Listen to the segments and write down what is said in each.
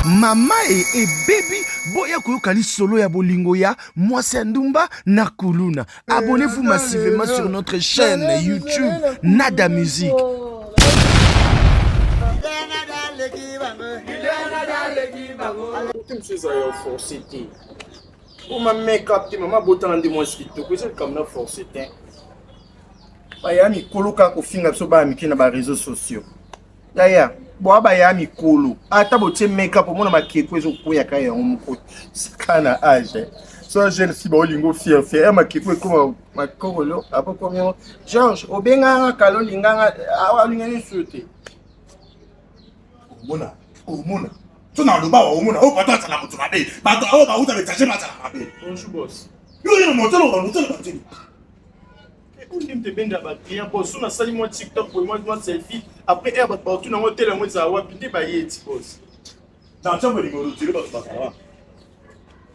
Mama e ebebi boya koyoka lisolo ya bolingo ya mwasi ya ndumba na kuluna. Abonnez-vous massivement sur notre chaîne YouTube Nada Musique. Oma make-up te mama botanga nde mwasi kitoko eza likambo na force te. Baya mikolo kaka kofinga biso bana mike na ba réseaux sociaux. Yaya, boa baya mikolo ata botie make-up omona makeko ezokweya kaka yango moko sika na age. Eh. So jeune fille baolingo fier fier ya makeko ekoma makokolo apokomi yango George obenganga kala olinganga awa olingani su te. Omona, omona. So na loba omona, oyo bato azala moto mabe. Bato oyo bauta message bazala mabe. Bonjour boss. Yo yo moto loba moto loba tini. Ondi mte benda ba client boss, so nasali mwa TikTok boye mwa mwa selfie, après air bato baotuna yango tele yango ezala wapi nde baye ti boss. Na ntango numéro 0 bato bazala wapi?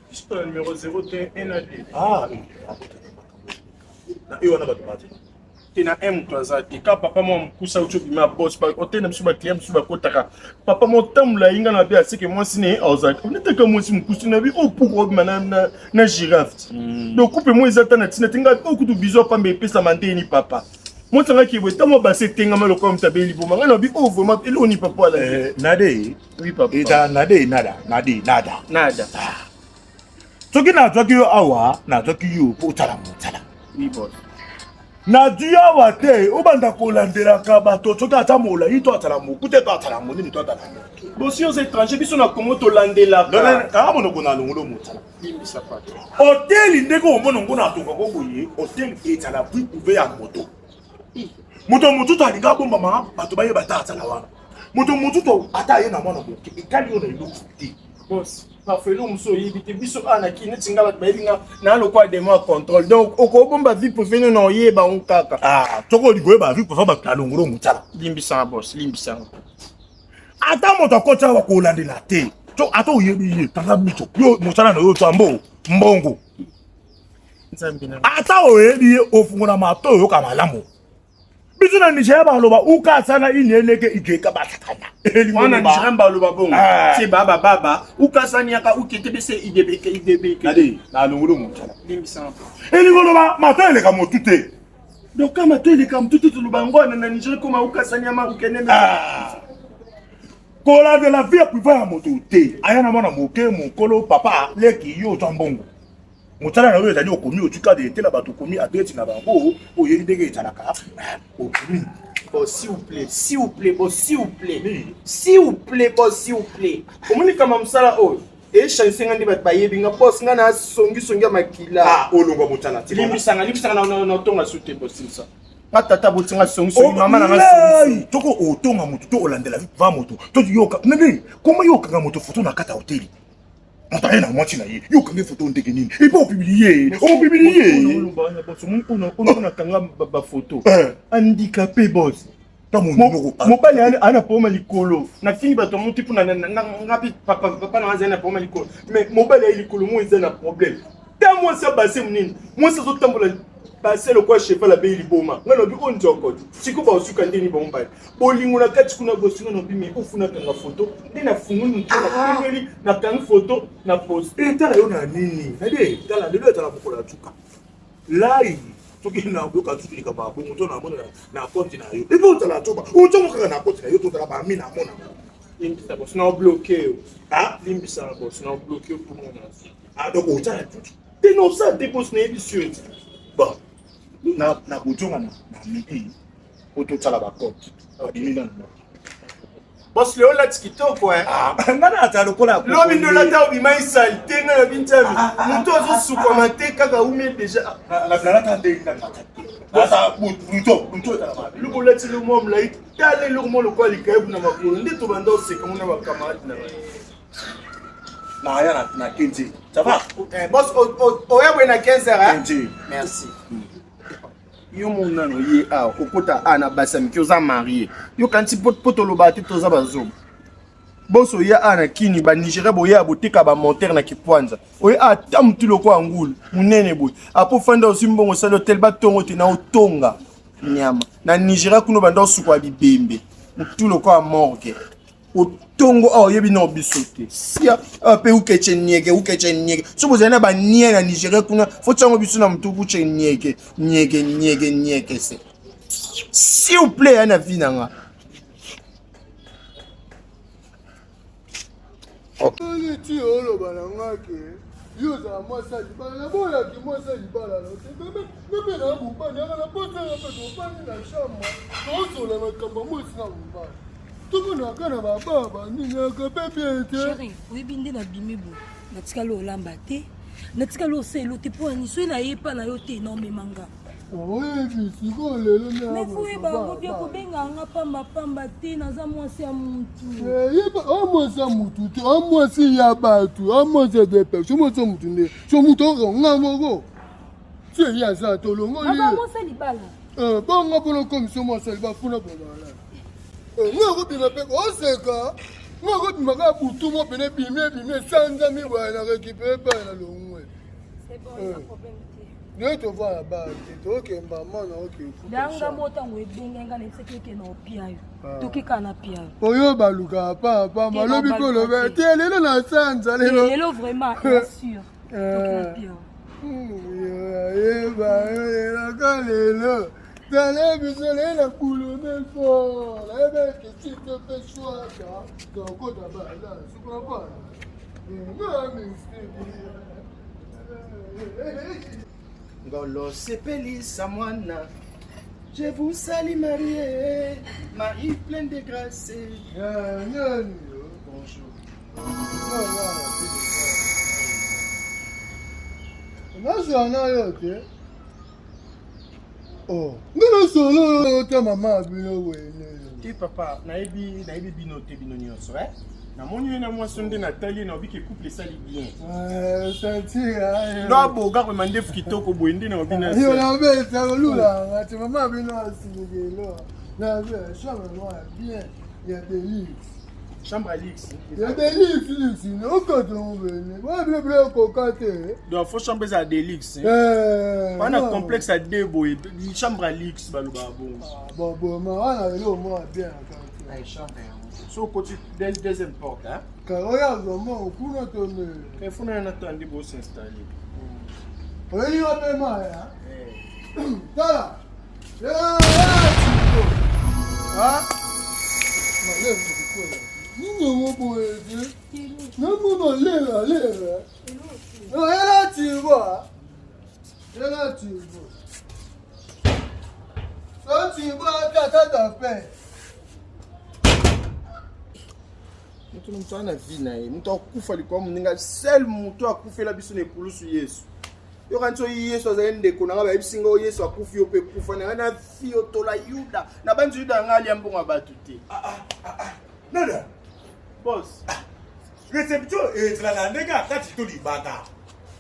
Biso na numéro 0 te 1 na 2. Ah, na e wana bato baza te na un moto aza te ka papa mwa mokusa auti obima bos ote na biso baclient mosusu bakotaka papa mwa otambola ye nga na be aseke mwasi ne azalaka onetaka mwasi mokusi na bi oyo puku obima na girafe ti hmm. donc coupe mwa eza ata na ntina te ngai oyo kutu bizo pamba epesama ndeni papa mwasi anga keboye ntango mwa basi etengama lokola moto abeli liboma ngai na bi oyo vraiment eloni papa ala eh, nade oui papa ezala nade nada nade nada nada ah. Soki nazwaki yo awa, nazwaki yo mpo otala mosala. Oui, boss. Nazwi awa te obanda kolandelaka bato soki aza molai to azala mokute to azala monene to azala moke. Bosi oza étranger, biso na Congo tolandelaka. Kanga monoko na longolo mosala. Limbisa patron. Hoteli ndenge omona ngo na tonga ko boye, hotel ezala vie privée ya moto. Moto mosusu alinga abombama bato bayeba ata azala wana. Moto mosusu ata aye na mwana moke etali yo na eloko te. Boss, parfois eloko mosusu oyebi te biso awa na kini neti nga bato bayebi nga na lokola demo ya contrôle donc okobomba vie privée no na oyeba yango kaka. Ah, soki olingi oyeba vie privée bato na longolo mosala. Limbisanga boss, limbisanga. Ata moto akoti awa kolandela te. So ata oyebi ye kanga miso yo mosala na yo twa mbo mbongo. Ata oyebi ye ofungola mato oyoka malamu. Biso na Nigeria baloba ukasana ineleke igeka basakana. Wana Nigeria baloba bongo. Ah. Se baba baba ukasani yaka ukete bese idebeke idebeke. Nade na longolo motala. Limbisa. Elingo loba mato eleka motu te. Donc kama mato eleka motu te toloba yango wana na Nigeria koma ukasani yama ukene. Ah. Kolandela vie privé ya moto te. Aya na mwana moke mokolo papa leki yo ozwa mbongo. Mosala na yo ezali okomi otwi kade etela bato okomi adresi na bango oyebi ndenge ezalaka okomi. Bon, s'il vous plaît, s'il vous plaît, bon, s'il vous plaît. S'il vous plaît, bon, s'il vous plaît. Omoni kama mosala oyo echanse nga nde bato bayebi nga bos nga na songisongi ya makila ah, olongwa mosala limbisanga limbisanga na otonga su te bos limbisa nga tata botinga songisongi mama na nga songisongi toko otonga moto to olandela va moto to yoka nani koma yokanga moto foto na kati ya hoteli moto aye na mwasi na ye yo okangi foto ndenge nini epo opublie opublie nakanga bafoto handicapé bos mobali aa na problème likolo nafingi bato yango te mpona nga mpe papa na nga azali na problème likolo mais mobali aye likolo mo eza na problème ta mwasi ya base monene mwasi azotambola base lokola cheval abeyi liboma ngai nabi oyo nzoko sikoyo baosuka ndeni bango mbali bolingo na kati kuna bosinga na bimi ofu nakanga foto nde nafungoli motu napemeli nakangi foto na poste etala yo na nini nade tala lelo etala mokolo ya tuka lai soki nakoyoka tutu likambo ya bongo to namona na konti na yo epe ozala toba otongo kaka na konti na yo tozala bami na mona limbisa bos na obloke yo limbisa bos na obloke yo pomona ah donc otala tutu te na osala te bos nayebisi yo ti bon na kozonga na midi po tosala bacote abimi nanu Boss leo olati kitoko eh. Ah, nga na ata lokola lobi nde olata obima esalite nga na binzambe ah, ah, moto azosukwama te kaka ume deja nalata ndenge nalata buto buto ezala mabe eloko olati lo mwa molai tala eloko mwa lokola likayebu na makolo nde tobanda oseka ngo na bakamarade na ngai naya na 15 ça va eh, boss oya boye na 15 heures hein? Merci. Yo monano ye awa okota a na basi ya mike oza marie yo kanisi po tolobaka te toza bazoba boso oya a na kini banigeria boya boteka bamontere na kipwanza oye ata motu lokola ngulu monene boye apo fanda ozwi mbongo osali hotel batongo te na otonga nyama na nigeria kuna banda osukola bibembe motu lokola morgue. Otongo awa oyebi nao biso te. Sia awa mpe ukeche nieke ukeche nieke. Soki bozali na banie na Nigeria kuna, fo tiango biso na motu kuche nieke nieke nieke nieke se. S'il vous plaît, ya na vie na nga. Oli ti oloba na nga ke yo ozala mwasi ya libala naboyaki mwasi ya libala na te bebe mpe na mobali yaka na posa ya mpe tofandi na chambre tozola makambo ya mwasi na mobali tomonaka na bababa nini yaka mpe bien te Chérie, oyebi nde nabimi boye natikali olamba te natikali oselo te mpo ani soki naye epa na yo te naomema nga oyebi sikoyo lelo nde Mais faut oyeba yango bien kobenga nga pamba pamba te naza mwasi ya mutu. Yeba o mwasi ya mutu te o mwasi ya bato o mwasi ya depe so mwasi ya mutu nde so mutu oko nga moko ti ye aza tolongoli Naza mwasi ya libala. Eh, bongo mpona okomisa mwasi ya libala funa bomala eh, nga okobima mpe oseka nga okobima kaka butu mo pene ebimi ebimi esanzami boye na récupere bana na longwe C'est bon, eza problème te. Nde tovanda bana te tokemba mwana okeyanga mo ntango ebenge nga nayebisaki eke na opia yo ah. toki kaka na pia yo oyo balukaka papa malobi mpe olobe te lelo na sanza lelo lelo vraiment bien sûr toki na pia yo yeba elaka lelo tala biso lelo na kulome fo nayeba ekesi te mpe swaka tokota bana sukola bana nga mistake Ngolo sepelisa mwana Je vous salue Marie, Marie pleine de grâce. Bonjour. Nazwa na yo te. Oh, nga nasolo yo te mama bino wene. Te papa, nayebi nayebi bino te bino nyonso eh. Namoni ye na mwasi nde natali ye nayobi ke couple esali bien. Eh, sentir. Ndo aboga ko mandefu kitoko boye nde nayobi na. Yo na beta kolula nga te mama bino asilikelo. Na chambre noire bien ya deluxe. Chambre à luxe. Ya deluxe luxe okota ngobene. Ba bino bino koka te. Donc faut chambre eza deluxe. Eh. Wana complexe à deux boye chambre à luxe balobaka bongo. Ah, bon bon ma wana eloko moko bien na kati. Eh, chambre yango. So okoti deuxième porte hein. Oyo azwa mbongo kuna to nde. Eh, funa yana tandi bo s'installer. Oyebi yo mpe maya. Eh. Tala. Nini yango boye te? Namona lela lela. Ela tiba. Ela tiba. So tiba tata ta pe. Moto na moto aza na vie na ye. Moto akufa likolo moninga seul moto akufela biso na ekulusu Yesu. Yoka nso Yesu azali ndeko na nga bayebisi nga Yesu akufi yo mpe kufa na nga na fi otola Yuda na banzi Yuda nga alia mbongo ya bato te. Ah, ah, ah, ah. Nada. Boss. Ah. Reception ezalaka ndenge ya kati to libanda.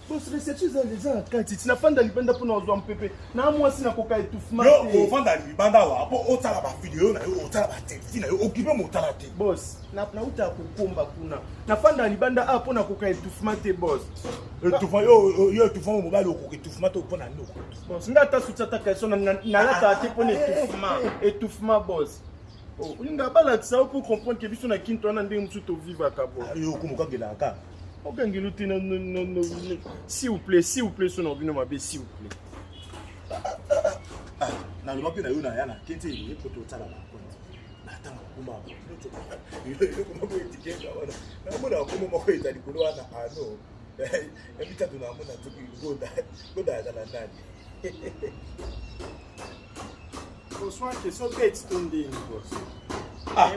Boss, reception eza eza na kati. Tina fanda libanda mpo na ozwa mpepe. Na mwasi nakoka étouffement te. Yo ofanda libanda wa mpo otala ba video na yo, otala ba selfie na yo, okipe motala te. Boss, na nauta kokomba kuna. Nafanda libanda awa mpo nakoka étouffement te boss. Étouffement yo yo étouffement mobali okoka étouffement te mpo na nini okoka. Boss, nga ata soutien ata caleçon nalataka te mpo na étouffement. Étouffement boss. Oh, olinga balakisa yo mpo comprendre ke biso na kinto wana ndenge mosusu tovivaka bo. Ah, yo okoma okangela kaka. Okangela te na s'il vous plaît, s'il vous plaît, so na bino mabe s'il vous plaît. Ah, naloba mpe na yo na ya na kenti ye mpo totala bakonzi natanga bakoma eloko moko etikenda wana namona bakoma moko eza likolo wana ano ya mitatu namona soki ngonda ngonda azala nani Bonsoir, question bête to ndeni boss. Ah.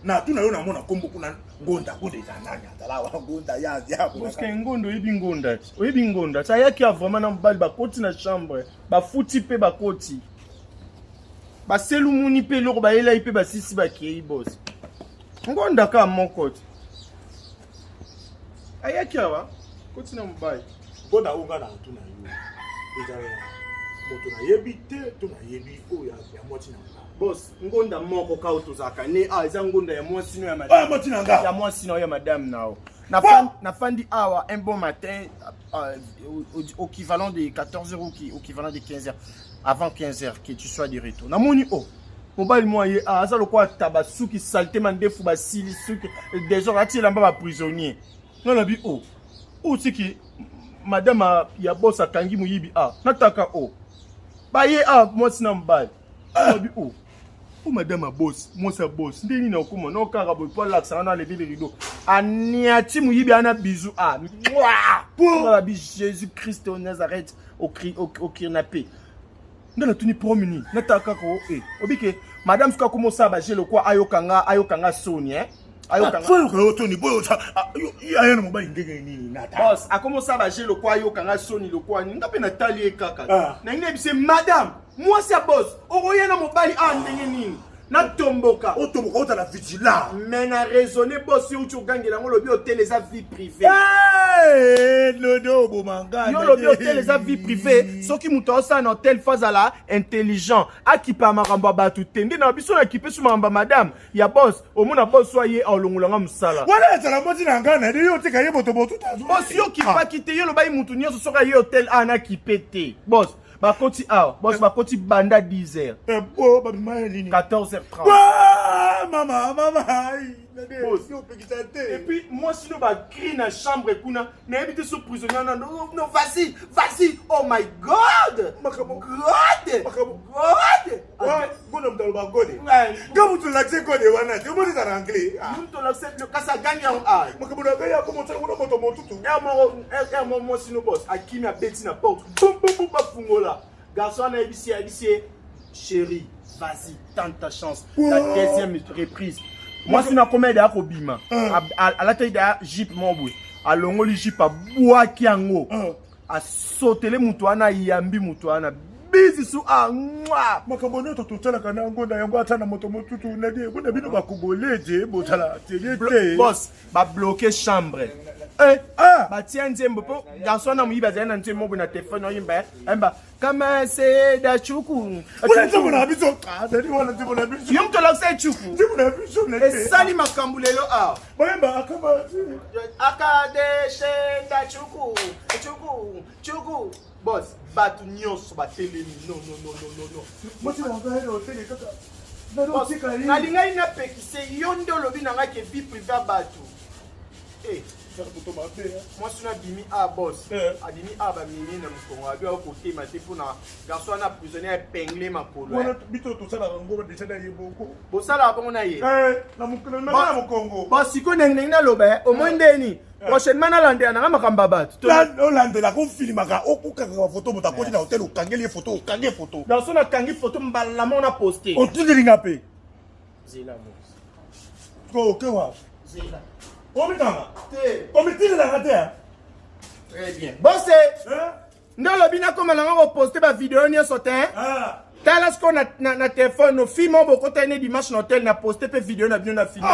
Natuna yo namona kombo kuna ngonda ngonda eza nani azala wa ngonda ya ya parce que ngonda oyebi ngonda ti oyebi ngonda ti ayaki ya vraiment na mobali bakoti na chambre bafuti mpe bakoti baselumuni mpe eloko bayelaki mpe basisi bakei bos ngonda kaka moko ti ayaki awa koti na mobali ngonda oyo nga na tuna yo ezala moto nayebi te to nayebi oyo ya mwasi na nga bos ngonda moko kaka oyo tozalaka ne awa eza ngonda ya mwasi no ya madame mwasi na nga ya mwasi na yo ya madame na yo nafandi awa un bon matin au équivalent de 14h ou équivalent de 15h avant 15h que tu sois de retour namoni o oh. Mobali mwa ye ah, aza lokola taba, suki salite, mandefu basili suki desordre, atie elamba ba prisonnier. Nga na bi o oh. Otiki madame ya boss akangi moyibi a ah, nataka o oh. Baye a ah, mwasi na mobali abi o o madame ya boss, mwasi ya boss nde nini akoma no kaka boye po alakisa nga na lever le rideau, aniati moyibi ana bisou a po babi Jésus Christ au Nazareth au kidnappé. Nde natuni promi nini, nataka kaka o e obike madame soki akoma osala baje lokwa ayokanga ayokanga soni eh? Ayokanga yo toni boyo aya na mobali ndenge nini nata? Boss, akoma osala baje lokwa ayokanga soni lokwa nini. Nga mpe natali ye kaka, nangi nayebise madame mwasi ya boss, okoya na mobali awa ndenge nini? Natomboka. Otomboka, ozala vigilant. Mais na raisonne, boss, yo uti ogangela yango, olobi hotel eza vie privée. Nono, oboma ngai. Yo olobi hotel eza vie privée, soki moto aosala na hotel fo azala intelligent, akipa makambo ya bato te. Nde na biso nakipe so makambo ya madame ya boss, omona boss oyo aye aolongolanga mosala. Wana ezala mwasi na ngai na yo, otika ye moto motu. Boss, yo okipaki te, yo olobaki motu nyonso soki aye hotel a nakipe te. Boss, bakoti awa, boss, bakoti banda 10 heures. Bo babima ya nini? 14h30. Mama, mama, opekisa te. Et puis mwasi no bacri na chambre kuna, nayebi te so prisonnier wana. No, no, vas-y, vas-y, oh my God, God, God. Gode, moto aloba gode nga moto olakise gode wana te, omoni eza na anglais. Moto olakise kasi agangi yango a makambo na ngai yako mosala kuna moto motutu. Heure moko mwasi no, boss, akimi, abeti na porte, bum bum bum, bafungola. Garçon wana ayebisi, ayebisi ye: "Chérie, vas-y, tente ta chance." La deuxième reprise, mwasi na komede akobima, alataki da jupe moko boye, alongoli jupe, abwaki yango, asotele moto wana, ayambi moto wana bizi su a mwa. Makambo nyonso tosalaka na yango na yango ata na moto motutu nadi ebona bino bakongolais bozala serie te. Boss, babloke chambre. Batia nzembo mpo garçon wana moyibi azali na nzembo boye na telefone, oyimba ayimba kama seda chuku. Wana nzembo na biso, azali wana nzembo na biso. Yo moto olakisa echuku. Nzembo na biso. Esali makambo lelo awa. Bayemba akama. Akadeshenda chuku chuku chuku. Boss, bato nyonso batelemi. Non, non, non, non, non, non. Mwasi na ngai na hotele kaka. Nalingai napekise yo nde olobi na ngai ke vie privé ya bato. Mwasi no abimi a, boss, abimi a, bamemi na mokongo, abi akotema te mpona garçon wana prisonnier epingle makolo. Biso tosalaka yango deja na ye boko. Bosalaka bongo na ye? Na mokongo. Bon, sikoyo ndenge ndenge naloba, omoi ndeni prochainement nalandela nanga makambo ya bato. Olandelaka, ofilimaka, okokanga bafoto. Moto akoti na hotel, okangeli ye foto, okangi ye foto. Garçon nakangi foto mbala moko na poste. Otindelinga mpe. Zela. Okewa. Zela. Omikanga. Te. Omitindelaka te. Très bien, boss. Nde olobi nakoma nanga koposte bavideo nyonso te. Tala sikoyo na telefone no film oyo bokotani ne dimanche na hotel, na poste mpe video na bino na filme.